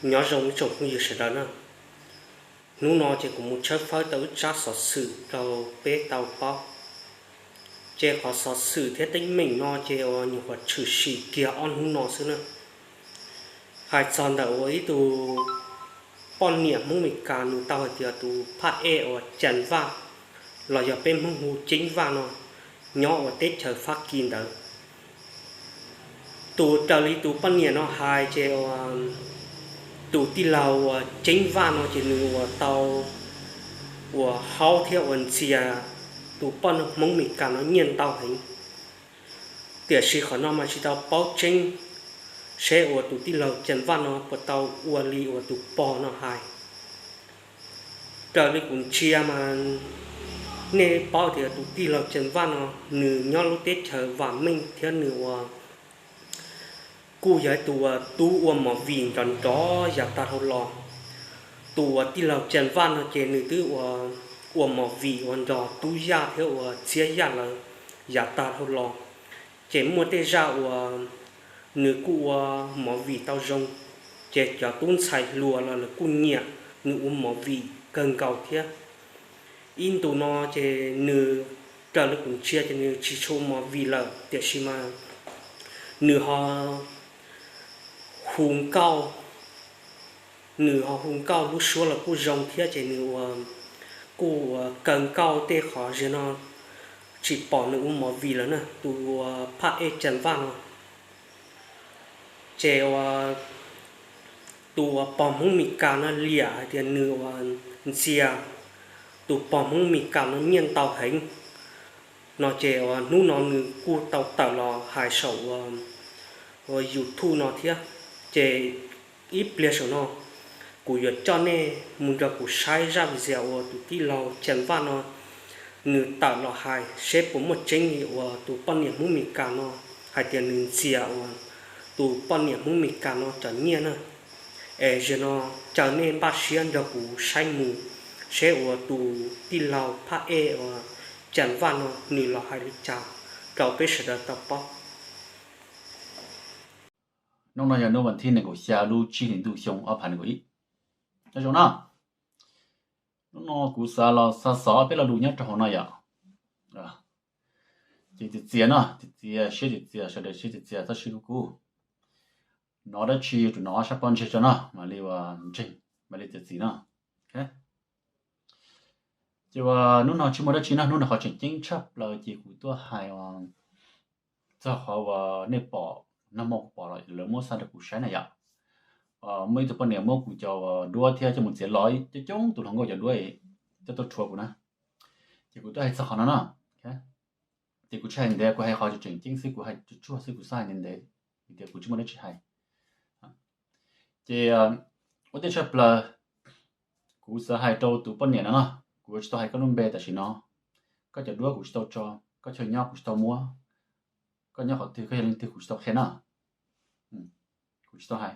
Nyob zoo ib tsoom phooj ywg sawv daws na. Hnub no ces kuv mus tshawb fawb tau ib tsab xov xwm rau peb tau paub. Ces qhov xov xwm thiab teeb meem no ces uas nyuam qhuav tshwm sim kiag ob hnub no xwb na. Hais txog ntawm uas ib tug poj niam Hmoob Mes Kas nws tau hais tias tus phaj ej uas Cas Vaj, los yog peb Hmoob hu Ceeb Vaj no, nyob uas teb chaws Fab Kis ntawd. Tus raws li tus poj niam no hais ces uas tus tij laug uas Ceeb Vaj no ces nws uas tau uas haub thiab uas ntxias tus poj Hmoob Mes Kas no nyiaj ntau heev. Tiam sis qhov no mas tsis tau paub tseeb seb uas tus tij laug Cas Vaj no puas tau ua li uas tus pog no hais. Raws li kuv ntsia mas nej paub tias tus tij laug Cas Vaj no nws nyob lub teb chaws Vam Meej thiab nws uas kuj yog ib tug uas tub ua movie nrov nrov yav tag dhau los. Tus uas tij laug Cas Vaj no ces nws twb ua movie uas nrog Tub Yaj thiab uas Txiab Yaj lawv yav tag dhau los. Ces muaj tej zaj uas nws kuj ua movie tau zoo, ces cov tub ntxhais hluas los lawv kuj nyiam nws ua movie kawg nkaus thiab. Ib ntus no ces nws, raws li kuv ntsia ces nws tsis tshua ua movie lawm, tiam sis mas nws ho hu nkauj, nws ho hu nkauj lub suab los kuj zoo thiab ces nws ua, kuj ua kaw nkauj tej qhov zem no tsis pom nws ua movie lawm na, tus ua phaj ej Cas Vaj no. Ces ua tus uas pog Hmoob Mes Kas no liam hais tias nws uas ntxias tus pog Hmoob Mes Kas no nyiaj ntau heev no ces uas hnub no nws kuj tau tawm los hais saum ua YouTube no thiab. Ces ib pliag saum no kuv yuav coj nej mus nrog kuv saib zaj video uas tus tij laug Cas Vaj no nws tawm los hais seb puas muaj tseeb li uas tus poj niam Hmoob Mes Kas no hais tias nws ntxias uas tus poj niam Hmoob Mes Kas no cov nyiaj na. Es zaum no caw nej npaj siab nrog kuv saib mus seb uas tus tij laug phaj ej uas Cas Vaj no nws los hais li cas rau peb sawv daws tau paub. Hnub no yog hnub vas thib nees nkaum xya lub tsib hlis ntuj xyoo ob phav nees nkaum ib. Nyob zoo na, hnub no kuv xav los xa xov peb lo lus nyob rau hauv no yom. Ces txiav txiav no, txiav txiav siab txiav txiav, sawv daws siab txiav txiav, txhob sib kub kub. Hnov dab tsi yuav tsum hnov sab pob ntseg tso no mam li ua ntseeg, mam li txiav txiav no. Ces ua hnub no tsis muaj dab tsi no, hnub no qhov tseem ceeb tshaj plaws ces kuv tuaj hais txog qhov uas nej pom, nag hmo kuv pom los lawv muab xa rau kuv saib na yom. Muaj ib tug poj niam muab kuv cov duab thiab coj mus txiav los coob coob tus hluas nkauj cov duab coj tuaj rhuav kuv na. Ces kuv tuaj hais txog qhov no na. Ces kuv tsis hais ntev, kuv hais qhov tseem ceeb xwb, kuv hais tsuag tsuag xwb, kuv xav hais ntev ntev, vim tias kuv tsis muaj dab tsi hais. Ces ua ntej tshaj plaws kuv xav hais rau tus poj niam no no, kuv tsis tau hais koj lub npe tam sim no, koj cov duab kuv tsis tau tso, koj chaw nyob kuv tsis tau muab, koj nyob qhov twg koj yog leej twg kuv tsis tau qhia na. Kuv tsis tau hais,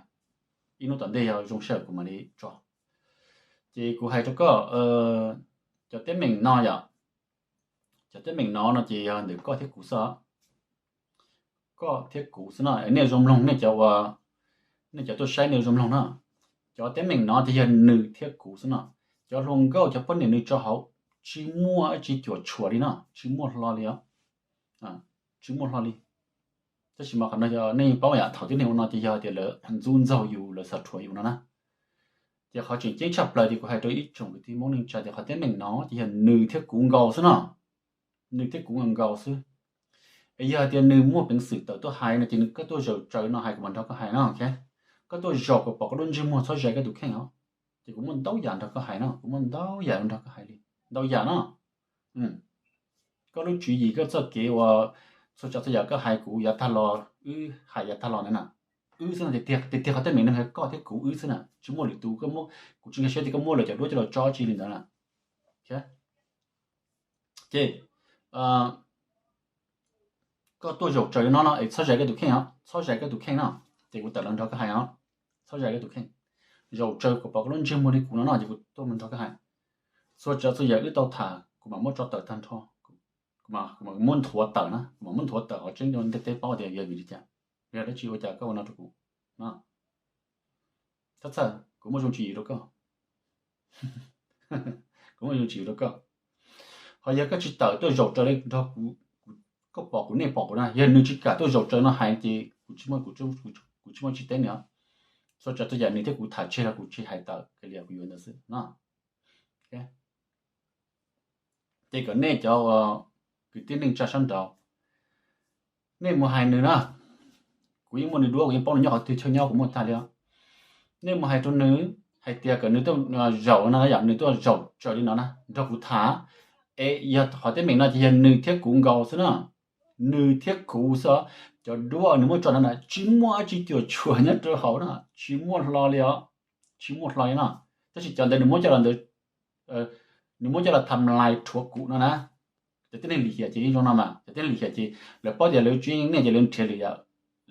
ib hnub tom ntej yog zoo sij hawm kuv mam li tso. Ces kuv hais rau koj, cov teeb meem no yom, cov teeb meem no no ces yog ntawm koj thiab kuv xwb. Koj thiab kuv xwb no, nej zoo mloog, nej cov ua, nej cov tuaj saib nej zoo mloog na. Cov teeb meem no ces yog nws thiab kuv xwb no. Cov hluas nkauj cov poj niam nws tso hauv tsis muaj dab tsi cuam tshuam li no, tsis muaj hlo li os. Tsis muaj hlo li. Tab sis mas qhov no yog nej yeej paub yam, thaum tib neeg ua no ces yog tias lawv ntxub ntxaug yus, lawv xav rhuav yus no na. Ces qhov tseem ceeb tshaj plaws ces kuv hais rau ib tsoom kwv tij Hmoob neej tsa tias qhov teeb meem no ces yog nws thiab kuv nkaus xwb no. Nws thiab kuv nkaus xwb. Es yog hais tias nws muaj peev xwm tawm tuaj hais no ces koj tuaj zaum tsaws no hais kuv mam nrog koj hais no. Koj tuaj zaum kom pom koj lub ntsej muag, txhob zais koj tus kheej os. Ces kuv muaj ntau yam nrog koj hais no, kuv muaj ntau yam nrog koj hais li, ntau yam no. Koj lub tswv yim, koj txoj kev uas txhua tsav txhua yam koj hais kuv yav tag los, wb hais yav tag los ntawd na, wb xwb no, tiag tiag qhov teeb meem no yog koj thiab kuv wb xwb na, tsis muaj lwm tus. Kuv tsis nkag siab tias koj muab lawv cov duab coj los tso tsi li ntawd na. Ces koj tuaj zaum tsaws no no es txhob zais koj tus kheej os, txhob zais koj tus kheej no. Ces kuv tawm los nrog koj hais os, txhob zais koj tus kheej. Zaum tsaws kom pom koj lub ntsej muag li kuv no no ces kuv tuaj mus nrog koj hais. Txhua tsav txhua yam wb tau tham kuv mam muab tso tawm tag nrho, kuv mam muab nthuav tawm na, kuv mam muab nthuav tawm qhov tseeb rau ntiaj teb paub tias yog vim li cas, yog dab tsi ua cas koj ua no rau kuv no. Txhob txhawj, kuv muaj zoo tswv yim rau koj. Kuv muaj zoo tswv yim rau koj. Ho yog koj tsis tawm tuaj zaum raws li nrog kuv, koj pom kuv nej pom kuv na, yog nws tsis kam tuaj zaum raws no hais ces kuv tsis muaj, kuv tsis muaj tsis teb nws. Txhua tsav txhua yam nws thiab kuv tham tseg los kuv tsis hais tawm, kuv yuav ntawd xwb no. Ces kom nej cov kwv tij neej tsa sab nraud, nej mus hais nws na, kuv yeej muaj nws duab, kuv yeej paub nws nyob qhov twg, chaw nyob kuv muaj tag li os. Nej mus hais rau nws hais tias kom nws tuaj zaum no yom, nws tuaj zaum raws li no na nrog kuv tham. Es yog qhov teeb meem no ces yog nws thiab kuv nkaus xwb na, nws thiab kuv xwb os. Cov duab nws muab tso no na tsis muaj dab tsi cuam tshuam nyob rau hauv na, tsis muaj hlo li os, tsis muaj hlo li no. Tab sis cov ntawd nws muab coj los ntawd, nws muab coj los tham lais rhuav kuv no na. Cov tib neeg lim hiam ces yeej zoo no mas, cov tib neeg lim hiam ces lawv paub tias lawv tsis yeej nej ces lawv nrhiav lwm yam,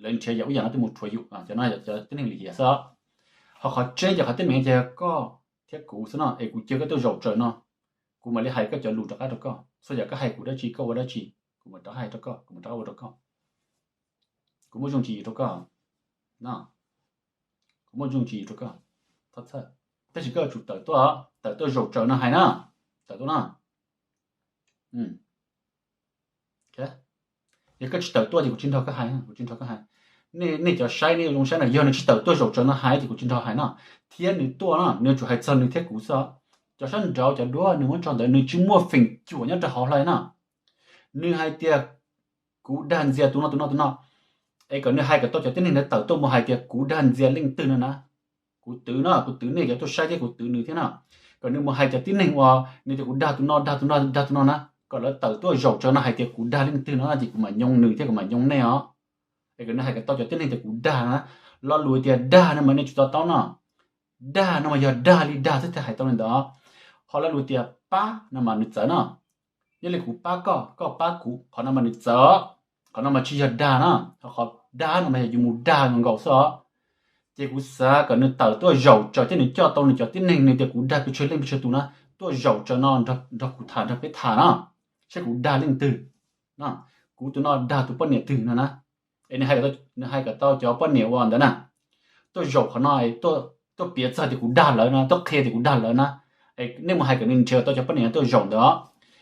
lawv nrhiav yam ub yam no tuaj mus rhuav yus, cov no yog cov tib neeg lim hiam xwb. Ho qhov tseeb ces qhov teeb meem ces koj thiab kuv xwb no, es kuv cia koj tuaj zaum raws no, kuv mam li hais koj cov lus rov qab rau koj. Txhua yam koj hais kuv dab tsi koj ua dab tsi, kuv mam rov hais rau koj, kuv mam rov qab ua rau koj. Kuv muaj zoo tswv yim rau koj, kuv muaj zoo tswv yim rau koj, txhob txhawj. Tab sis koj yuav tsum tawm tuaj, tawm tuaj zaum raws no hais na, tawm tuaj na. Yog koj tsis tawm tuaj ces kuv tsis nrog koj hais, kuv tsis nrog koj hais. Nej, nej cov saib nej zoo saib na, yog nws tsis tawm tuaj zaum raws no hais ces kuv tsis nrog hais no. Thiab nws tuaj no nws yuav tsum hais txog nws thiab kuv xwb. Cov sab nraud cov duab nws muab tso ntawd nws tsis muaj feem cuam nyob rau hauv hlo na. Nws hais tias kuv dag ntxias tus no tus no tus no. Es kom nws hais kom tau cov tib neeg ntawd tawm tuaj mus hais tias kuv dag ntxias leej twg no na. Kuv twv no, kuv twv nej cov tuaj saib thiab kuv twv nws thiab na. Kom nws mus hais cov tib neeg uas nws tias kuv dag tus no dag tus no dag tus no na, kom lawv tawm tuaj zaum raws no hais tias kuv dag leej twg no ces kuv mam nyoo nws thiab kuv mam nyoo nej os. Es kom nws hais kom tau cov tib neeg tias kuv dag na. Lo lus tias dag no mas nej tsum to taub no. Dag no mas yog dag li dag xwb thiaj hais tau li ntawd. Ho lo lus tias pab no mas nws txawv no. Yog li kuv pab koj, koj pab kuv, qhov no mas nws txawv. Qhov no mas tsis yog dag na. Ho qhov dag no mas yog yus mus dag nkaus xwb os. Ces kuv xav kom nws tawm tuaj zaum raws thiab nws coj tau nws cov tib neeg nws tias kuv dag pes tsawg leej pes tsawg tus na, tuaj zaum raws no nrog kuv tham nrog peb tham na, saib kuv dag leej twg. Kuv tus no dag tus poj niam twg no na. Es nws hais kom tau cov poj niam uas ntawd na, tuaj zaum qhov no, tuaj piav txog tias kuv dag lawv no, tuaj qhia tias kuv dag lawv na. Es nej mus hais kom nws nrhiav tau cov poj niam tuaj zaum ntawd.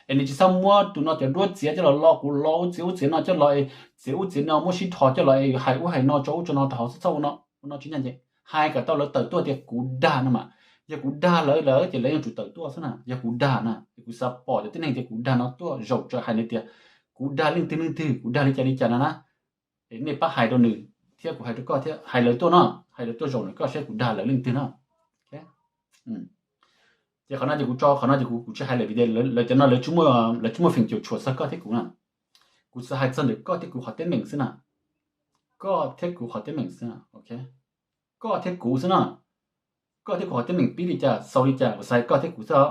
Es nws tsis txhob muab tus no cov duab txiav coj los lo kuv, lo ub txiav ub txiav no coj los, txiav ub txiav no muab sib dhos coj los es hais ub hais no tso ub tso no rau hauv xwb, txhob ua no tsis ncaj ncees. Hais kom tau lawv tawm tuaj tias kuv dag no mas. Yog kuv dag lawv lawm ces lawv yuav tsum tawm tuaj xwb na. Yog kuv dag na, kuv xav pom cov tib neeg tias kuv dag no tuaj zaum raws hais nws tias kuv dag leej twg leej twg, kuv dag li cas li cas no na. Es nej pab hais rau nws thiab kuv hais rau koj thiab, hais lawv tuaj no, hais lawv tuaj zaum nws koj saib kuv dag lawv leej twg no. Ces qhov no ces kuv tso qhov no ces kuv tsis hais lawm vim tias lawv cov no lawv tsis muaj feem cuam tshuam txog koj thiab kuv na. Kuv xav hais txog ntawm koj thiab kuv qhov teeb meem xwb na. Koj thiab kuv qhov teeb meem xwb na. Koj thiab kuv xwb na. Koj thiab kuv qhov teeb meem pib li cas xaus li cas, kuv xav hais koj thiab kuv xwb.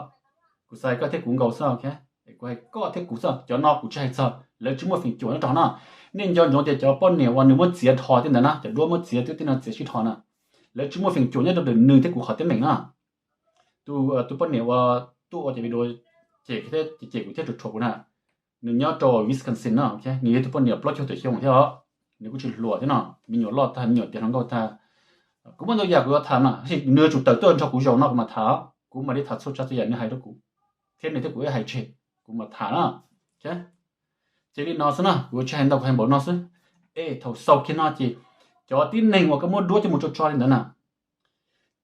Kuv xav hais koj thiab kuv nkaus xwb. Kuv hais koj thiab kuv xwb, cov no kuv tsis hais txog, lawv tsis muaj feem cuam nyob rau hauv no. Nej nco ntsoov tias cov poj niam uas nws muab txiav dhos tej ntawd na, cov duab muab txiav twb tej no txiav sib dhos na, lawv tsis muaj feem cuam nyob rau ntawm nws thiab kuv qhov teeb meem na. Tus, tus poj niam uas tuaj ua cov video cem, cem kuv thiab ruam rhuav kuv na, nws nyob rau Wisconsin no, nws yog tus poj niam plaub caug tawm xyoo thiab os. Nws kuj tsis hluas thiab no, me nyuam loj tag, me nyuam tiav hluas nkauj tag. Kuv muaj ntau yam kuv yuav tham na, nws yuav tsum tawm tuaj nrog kuv zaum no kuv mam tham, kuv mam li tham txhua tsav txhua yam nws hais rau kuv, thiab nws thiab kuv wb hais tseg, kuv mam tham na. Ces li no xwb na, kuv tsis hais ntau, kuv hais npaum no xwb. Es thaum xaus kiag no ces cov tib neeg uas koj muab duab coj mus tso tso li ntawd na,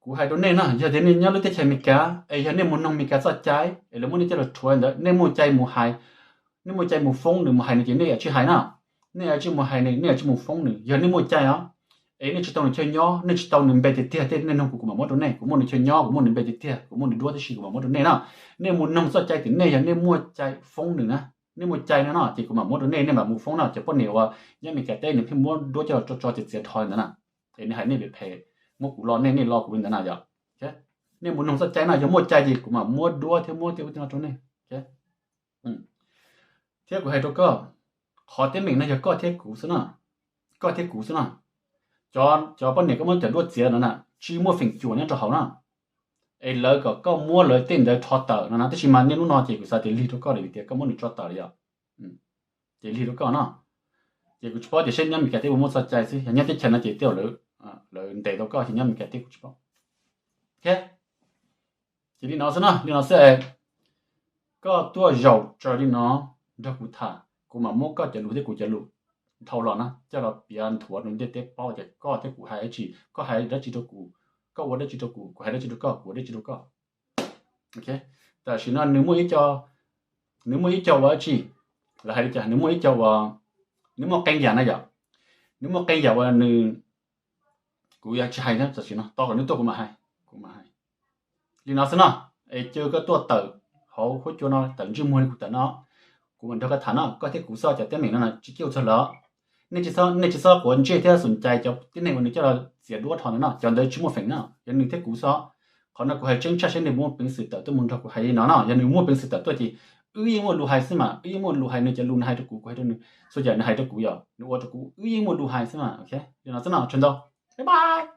kuv hais rau nej na, yog tias nej nyob lub teb chaws Amelikas es yog nej mus noog Amelikas txoj cai es lawv muab nej coj los rhuav li ntawd, nej muaj cai mus hais, nej muaj cai mus foob nws mus hais nws ces nej yuav tsum hais na. Nej yuav tsum mus hais nws, nej yuav tsum mus foob nws yog nej muaj cai os. Es nej tsis tau nws chaw nyob, nej tsis tau nws npe tiag tiag, tej nej noog kuv kuv mam muab rau nej. Kuv muaj nws chaw nyob, kuv muaj nws npe tiag tiag, kuv muaj nws duab tib si kuv mam muab rau nej na. Nej mus noog txoj cai tias nej yog nej muaj cai foob nws na, nej muaj cai no no ces kuv mam muab rau nej, nej mam mus foob no. Cov poj niam uas nyob Amelikas teb nws pheej muab duab coj los tso tso txiav txiav dhos li ntawd na, es nws hais nej phem phem, muab kuv lo nej, nej lo kuv li ntawd na yom. Nej mus noog txoj cai no, yog muaj cai ces kuv mam muab duab thiab muab tej ub tej no rau nej. Thiab kuv hais rau koj, qhov teeb meem no yog koj thiab kuv xwb na, koj thiab kuv xwb na. Cov poj niam koj muab cov duab txiav no na tsis muaj feem cuam nyob rau hauv na. Es lawv kom koj muab lawv tej ntawd rho tawm no na, tab sis mas niaj hnub no ces kuv xav tias lig rau koj lawm vim tias koj muab nws tso tawm lawm yom. Ces lig rau koj no. Ces kuv tsis paub tias seb nyob Amelikas teb puas muaj txoj cai xwb, yog nyob teb chaws no ces tej zaum lawv ntes tau koj, ces nyob Amelikas teb kuv tsis paub. Ces li no xwb no, li no xwb es koj tuaj zaum tso li no nrog kuv tham, kuv mam muab koj cov lus thiab kuv cov lus dhau los na coj los piav nthuav rau ntiaj teb paub tias koj thiab kuv hais dab tsi, koj hais dab tsi rau kuv, koj ua dab tsi rau kuv, kuv hais dab tsi rau koj, kuv ua dab tsi rau koj. Tam sim no nws muaj ib co, nws muaj ib co ua dab tsi, lawv hais li cas, nws muaj ib co uas, nws muaj qee yam na yom, nws muaj qee yam uas nws, kuv yuav tsis hais tam sim no, tos kom nws tuaj kuv mam hais, kuv mam hais. Li no xwb no, es cia koj tuaj tawm hauv huab cua no, tawm ntsej muag li kuv tawm no, kuv mam nrog koj tham no, koj thiab kuv xwb, cov teeb meem no tsis ciaj ua txog lawm. Nej tsis txhob, nej tsis txhob quav ntsej thiab xum cai cov tib neeg uas nws coj los txiav duab dhau ntawd no, cov ntawd tsis muaj feem no, yog nws thiab kuv xwb. Qhov no kuv hais tseeb tshaj siab, nws muaj peev xwm tawm tuaj mus nrog kuv hais li no no, yog nws muaj peev xwm tawm tuaj ces wb yeej muaj lus hais xwb mas, wb yeej muaj lus hais, nws cov lus nws hais rau kuv, kuv hais rau nws, txhua yam nws hais rau kuv, yog nws ua rau kuv, wb yeej muaj lus hais xwb mas. Li no xwb no, tsawg ntau, bye bye.